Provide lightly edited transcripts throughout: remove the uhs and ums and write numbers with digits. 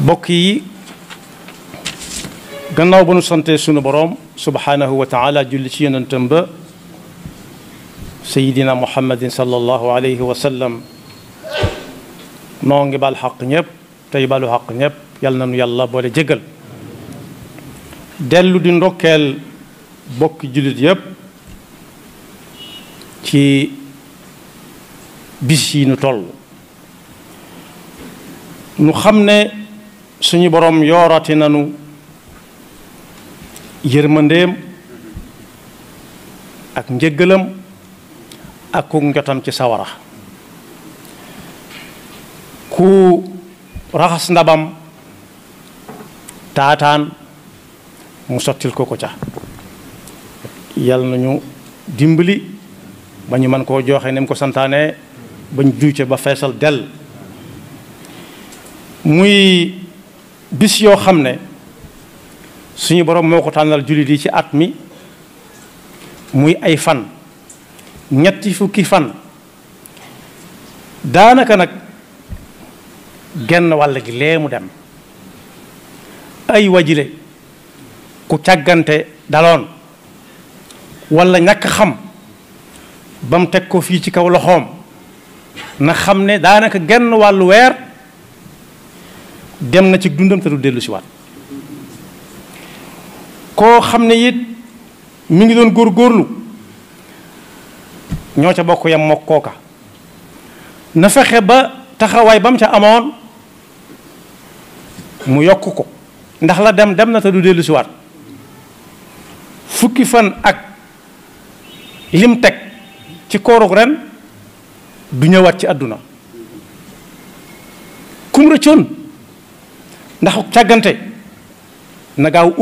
bokk yi gannaaw ba nu sante sunu boroom subhanahu wa taala julli ci yonentam ba sayidina muhammadin sallallahu alayhi wa sallam noo ngi bal xaq ñëpp tey balu xaq ñëpp yal na nu yàlla boole jégal dellu di ndokkeel bokki jullit yëpp ci bis yi nu toll nu xam ne suñu boroom yoorati nanu yërmandeem ak njëggalam ak ku njotam ci sawara ku raxas ndabam taataan mu sottil ko ca yal nañu dimbali ba ñu mën koo joxe ni mu ko santaane bañ juuce ba feesal dell muy bis yoo xam ne suñu borom moo ko tànnal jullit yi ci at mi muy ay fan ñetti fukki fan daanaka nag genn wàll gi lee mu dem ay wajile ku càggante daloon walla ñàkk xam ba mu teg ko fii ci kaw loxoom na xam ne daanaka genn wàllu weer dem na ci dundam te du dellu si waat koo xam ne it mi ngi doon góorgóorlu ñoo ca bokk yam mook kooka na fexe ba taxawaay ba mu ca amoon mu yokk ko ndax la dem na te du dellu si waat fukki fan ak lim teg ci koorug ren du ñëwaat ci àdduna kum rëccoon ndax càggante nagaaw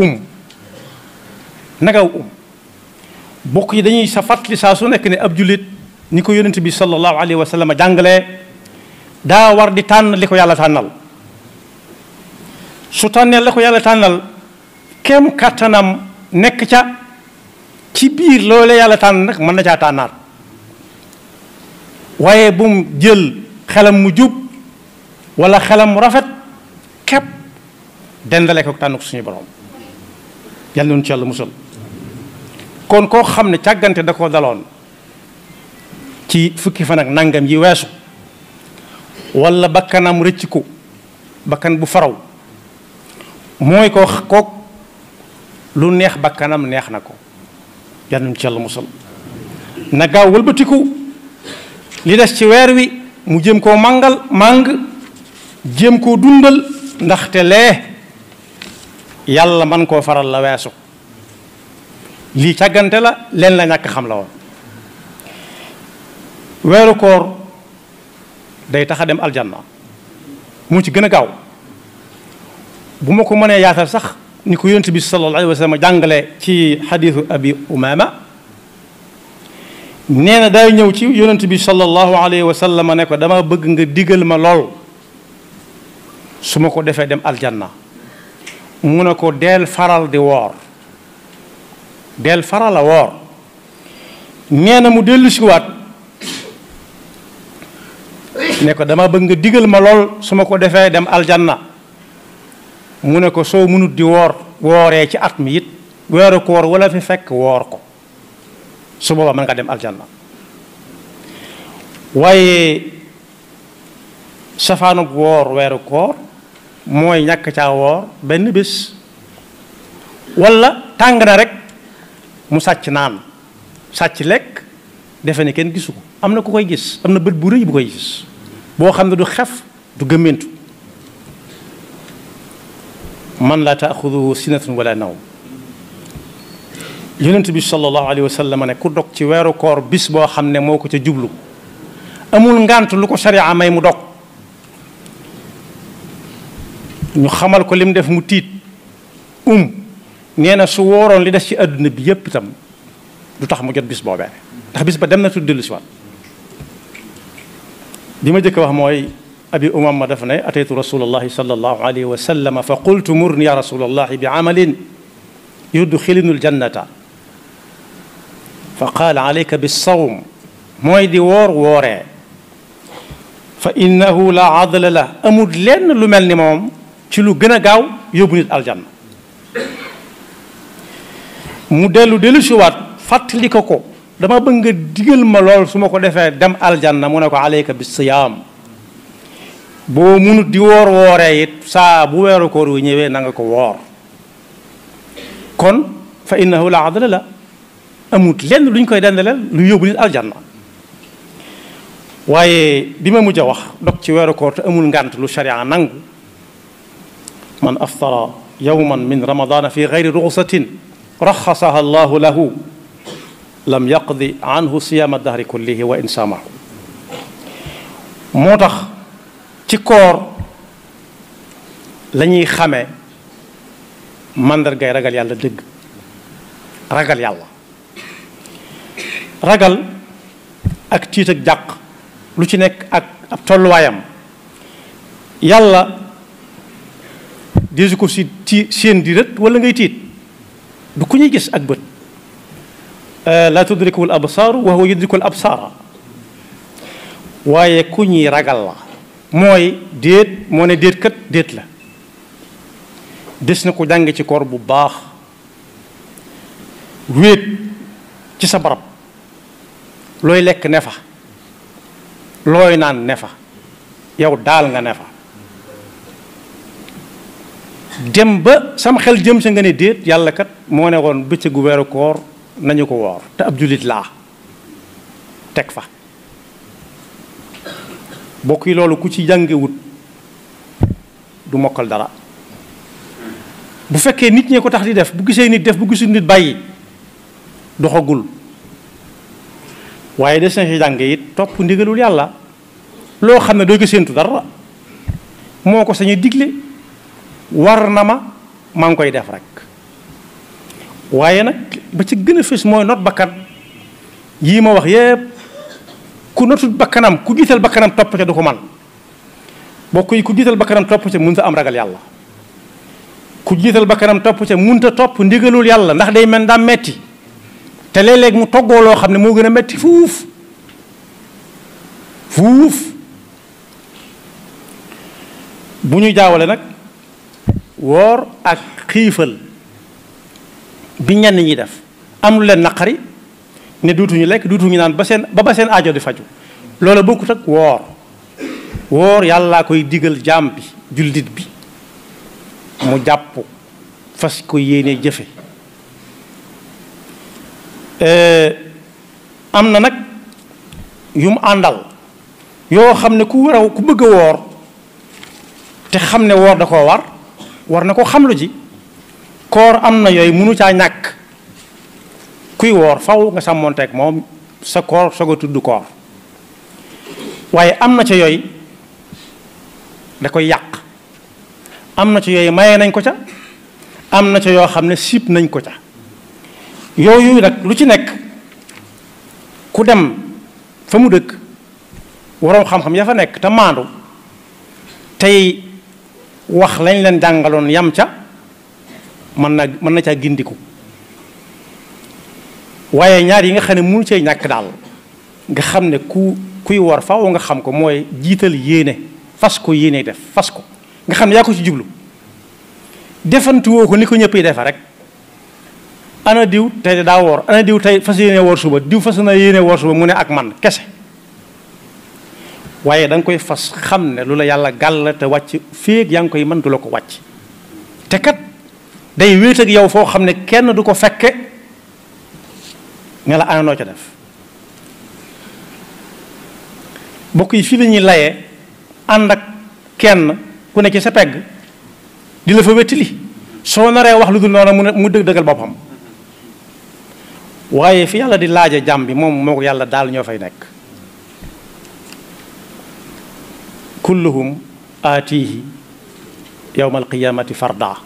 bokk yi dañuy sa fàttali saa su nekk ne ab jullit ni ko yonent bi sallallahu alayhi wa sallam jàngalee daa war di tànn li ko yàlla tànnal su tànnee la ko yàlla tànnal kem kàttanam nekk ca ci biir loolee yàlla tànn nag mën na caa tànnaat waaye bu mu jël xelam mu jub wala xelam mu rafet képp dendale ko tànn ko suñu borom yàlla noonu ci yàlla musal kon koo xam ne càggante da ko daloon ci fukki fan ak nangam yi weesu wala bakkanam rëcc bakkan bu faraw mooy kook lu neex bakkanam neex na ko yàlla noonu ci yàlla musal na gaaw wëlbatiku li des ci weer wi mu jëm koo màng jéem koo dundal ndaxte lee yàlla man koo faral la weesu lii càggante la leen la ñàkk xam la woon weeru koor day tax a dem aljanna mu ci gën a gaaw bu ma ko mënee yaatal sax ni ko yonent bi sallallahu alayhi wa sallam jàngale ci xadiisu abi umaama nee na day ñëw ci yonent bi sallallahu alayhi wa sallam ne ko dama bëgg nga digal ma lool su ma ko defee dem aljanna mu ne ko del faral di woor del faral a woor nee na mu dellu siwaat ne ko dama bëgg nga digal ma lool su ma ko defee dem aljanna mu ne ko soo mënut di wooree ci at mi it weeru koor wala fi fekk woor ko su boobaa mën nga dem aljanna waaye safaanub woor weeru koor mooy ñàkk caa woor benn bés wala tàng na rek mu sàcc naan sàcc lekk defe ne kenn gisu ko am na ku koy gis am na bët bu rëy bu koy gis boo xam ne du xef du gëmmentu man laa taaxuduhu sinatun wala nawm yonent bi sallallahu alayhi wa sallam ne ku dog ci weeru koor bis boo xam ne moo ko ca jublu amul ngànt lu ko sharia may mu dog ñu xamal ko lim def mu tiit nee na su wooroon li des ci àdduna bi yépp itam du tax mu jot bis boobee ndax bis ba dem na tudd dellu si waat li ma jëkk wax mooy abi umama dafa ne ataytu rasulallahi sallallahu alayhi wa sallam fa qultu murni ya rasulallahi bi amalin yudxilinu ljannata fa qaala alayka bissawm mooy di wooree fa innahu la adla la amul lenn lu mel ni moom ci lu gën a gaaw yóbbu nit aljanna. mu dellu si waat fàttali ko dama bëgg nga digal ma lool su ma ko defee dem aljanna mu ne ko alayka bis siyaam boo munut di wooree it saa bu weeru koor wi ñëwee na nga ko woor. kon fa innahu la adla la amut lenn luñ koy dendaleel lu yóbbu nit aljanna. waaye bi ma mujj a wax dog ci weeru koor te amul ngànt lu sharia nangu man aftara yawman min ramadana fi gayri ruxsatin raxasaha allahu lahu lam yaqdi anhu siyama dahri kullihi wa in saamahu. moo tax ci koor la ñuy xamee màndargay ragal yàlla dëgg. ragal yàlla ragal ak tiit ak jàq lu ci nekk ak ab tolluwaayam yàlla desu ko si seen di rët wala ngay tiit du ku ñuy gis ak bët. la tudriku al absaaru wa huwa yudriku al absaara waaye ku ñuy ragal la mooy déet moo ne déet kat déet la. des na ko jàng ci koor bu baax wéet ci sa barab looy lekk ne fa looy naan ne fa yow daal nga ne fa dem ba sam xel jëm sa nga ne déet yàlla kat moo ne woon bëccëgu weeru koor nañu ko woor te ab jullit laa teg fa. bokk yi loolu ku ci jàngewut du mokkal dara. bu fekkee nit ñee ko tax di def bu gisee nit def bu gisul nit bàyyi doxagul. waaye des na ci jàng it topp ndigalul yàlla loo xam ne doo ko séentu dara moo ko sañ a digle war na ma maa ngi koy def rek. waaye nag ba ci gën a fës mooy not bakkan yii ma wax yépp ku notut bakkanam ku jiital bakkanam topp ca du ko man. bokk yi ku jiital bakkanam topp ca mënut a am ragal yàlla. ku jiital bakkanam topp ca munta topp ndigalul yàlla ndax day mel daa metti te léeg-léeg mu toggoo loo xam ne moo gën a metti fuuf bu ñu jaawale nag woor ak xiifal bi ñenn ñi def am lu leen naqari ne duutuñu lekk duutuñu naan ba seen aajo di faju loola bokkut ak woor yàllaa koy digal jaam bi jullit bi mu jàpp fas ko yéene jëfe. am na nag yu mu àndal yoo xam ne ku bëgg a woor te xam ne woor da koo war na ko xam lu ji. koor am na yooyu mënu caa ñàkk kuy woor faw nga sàmmoonteeg moom sa koor soog a tudd koor. waaye am na ca yooyu da koy yàq. am na ca yooyu maye nañ ko ca am na ca yoo xam ne siib nañ ko ca. yooyu nag lu ci nekk ku dem fa mu dëkk waroom xam-xam ya fa nekk te maandu tey wax lañ leen jàngaloon yam ca mën na caa gindiku. waaye ñaar yi nga xam ne mënu cee ñàkk daal nga xam ne kuy war faaw nga xam ko mooy jiital yéene fas ko yéene def fas ko nga xam ne yaa ko ci jublu defantuwoo ko ni ko ñëpp yi defe rek. ana diw tey daa woor ana diw tey fas yéene woor suba diw fas na yéene woor suba mu ne ak man kese. waaye da nga koy fas xam ne lu la yàlla gàll te wàcc féeg yaa ngi koy mën du la ko wàcc te kat day wéet ak yow foo xam ne kenn du ko fekke nga la ana noo ca def. bokk yi fii la ñuy layee ànd ak kenn ku ne ci sa pegg di la fa wettili soo naree wax lu dul noonu mu dëgg-dëggal boppam. waaye fi yàlla di laaja jàmm bi moom moo ko yàlla daal ñoo fay nekk. kulluhum aatihi yawma alqiyamati fardan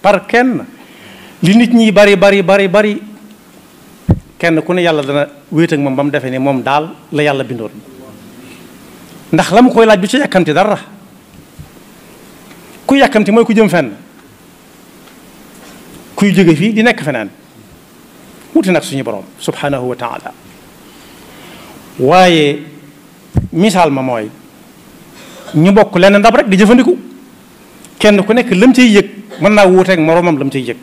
par kenn li nit ñi bari kenn ku ne yàlla dana wéet ak moom ba mu defee ni moom daal la yàlla bindoon. ndax la mu koy laaj du ci yàkkamti dara ku yàkkamti mooy ku jëm fenn kuy jóge fii di nekk feneen wuti nag suñu borom subhanahu wa taala. waaye misaal ma mooy ñu bokk lenn ndab rek di jëfandiku kenn ku nekk lam ciy yëg mën naa wuuteeg moroomam lam ciy yëg.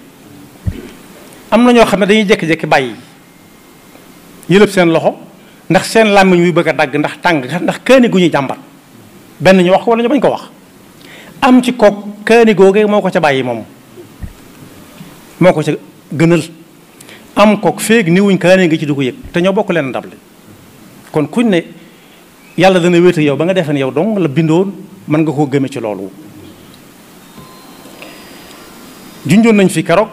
am na ñoo xam ne dañuy jékki-jékki bàyyi yëlëb seen loxo ndax seen làmmiñ wi bëgg a dagg ndax tàng ndax kaani gu ñuy jàmbat benn ñu wax ko wala ñu bañ ko wax. am ci kook kaani googee moo ko ca bàyyi moom moo ko ca gënal am kook féeg ni wuñ kaani nga ci du ko yëg te ñoo bokk leen ndab li kon kuñ ne yàlla dana wéet yow ba nga defee ne yow dong la bindoon mën nga koo gëme ci loolu. junjoon nañ fi keroog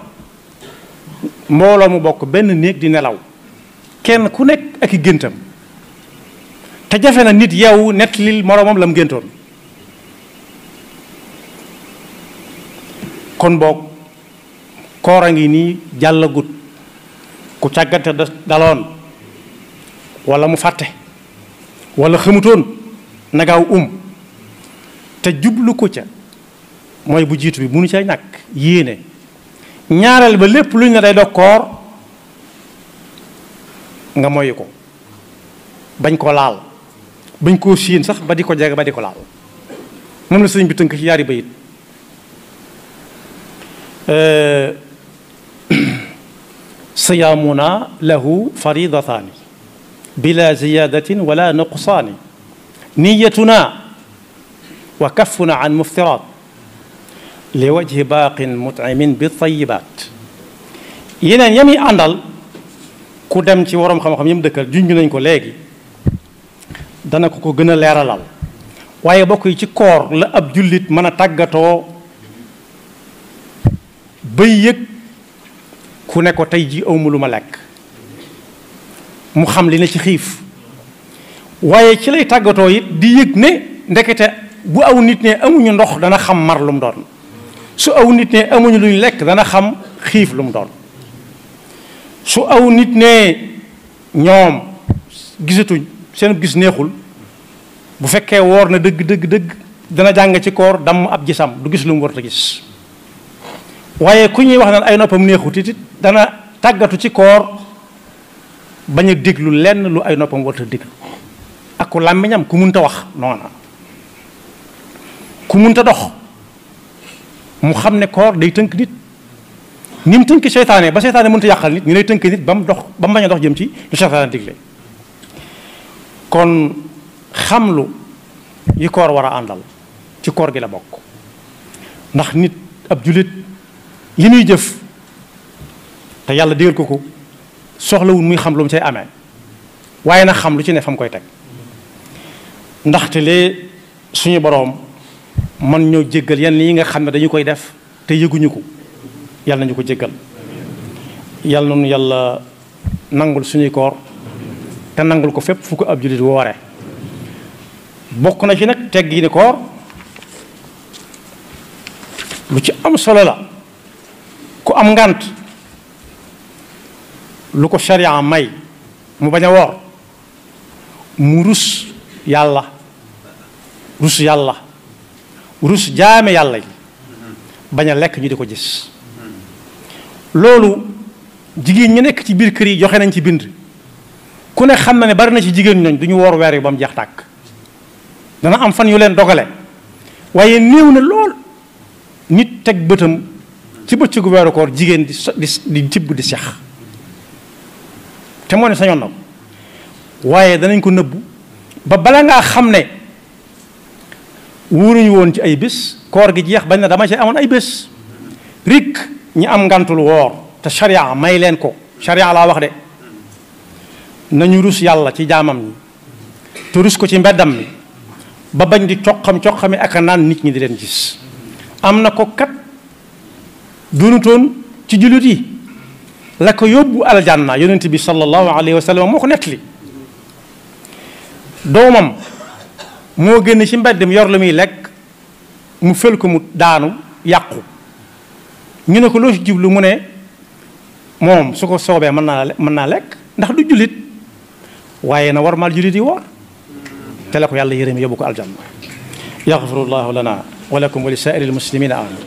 mbooloo mu bokk benn néeg di nelaw kenn ku nekk ak i géntam te jafe na nit yow nettalil moroomam la mu géntoon. kon boog koor a ngi nii jàllagut ku càggante daloon wala mu fàtte wala xamutoon nagaaw te jublu ko ca mooy bu jiitu bi munu ca ñàkk yéene ñaareel ba lépp luñ ne day dog koor nga moyu ko bañ ko laal bañ koo siin sax ba di ko jege ba di ko laal moom la sëriñ bi tënk ci yaari bayit siyaamuna lahu faridataani bila ziyadatin wala nuqsaani niyatuna wa kaffuna an muftirat li wajhi baaqin mut'imin bi tayibaat yeneen yami àndal ku dem ci waroom xam-xam yam dëkkal junj nañ ko léegi dana ko gën a leeralal waaye bokk yi ci koor la ab jullit mën a tàggatoo bay yëg ku ne ko tey ji awma lu ma lekk mu xam li ne ci xiif waaye ci lay tàggatoo it di yëg ne ndekete bu aw nit ne amuñu ndox dana xam mar lu mu doon su aw nit ne amuñu luñ lekk dana xam xiif lu mu doon su aw nit ne ñoom gisatuñ seen gis neexul bu fekkee woor na dëgg dana jàng ci koor damm ab gisam du gis lu mu warta gis waaye ku ñuy wax naan ay noppam neexut it dana tàggatu ci koor bañ a déglu lenn lu ay noppam warta déglu ak ku làmmiñam ku munta wax noona ku munta dox mu xam ne koor day tënk nit ni mu tënk seytaane ba seytaane mënta yàqal nit ñu lay tënk nit ba mu dox ba mu bañ a dox jëm ci lu seytaane digle kon xamlu yi koor war a àndal ci koor gi la bokk ndax nit ab jullit li muy jëf te yàlla digal ko soxlawul muy xam lu mu cay amee waaye nag xam lu ci ne fa mu koy teg ndaxte lee suñu boroom man ñoo jéggal yenn yi nga xam ne dañu koy def te yëguñu ko yàlla nañu ko jéggal yàlla noonu yàlla nangul suñuy koor te nangul ko fépp fu ko ab jullit woore bokk na ci nag teggi ni koor lu ci am solo la ku am ngànt lu ko sharia may mu bañ a woor mu rus yàlla rus jaame yàlla yi bañ a lekk ñu di ko gis loolu jigéen ñi nekk ci biir kër yi joxe nañ ci bind ku ne xam na ne bari na ci jigéen ñooñ du ñu woor weer yi ba mu jeex tàkk dana am fan yu leen dogale waaye néew na lool nit teg bëtam ci bëccëgu weeru koor jigéen di tibb di sex te moo ne sañoon na ko waaye danañ ko nëbbu ba bala ngaa xam ne wuuruñu woon ci ay bés koor gi jeex bañ na dama ci amoon ay bés rik ñi am ngantul woor te sharia may leen ko sharia laa wax de nañu rus yàlla ci jaamam ñi te rus ko ci mbeddam mi ba bañ di coqami ak a naan nit ñi di leen gis am na ko kat dunutoon ci jullit yi la ko yóbbu aljanna yonent bi sallallahu alayhi wa sallam moo ko nettali doomam moo génn ci mbeddam yor lu muy lekk mu fël ko mu daanu yàqu ñu ne ko loo ci jublu mu ne moom su ko soobee mën naa lekk ndax du jullit waaye na war maal jullit yi woor te la ko yàlla yërëm yóbbu ko aljanna yaxfirullahu lana wa lakum wa li saa'iril muslimina amin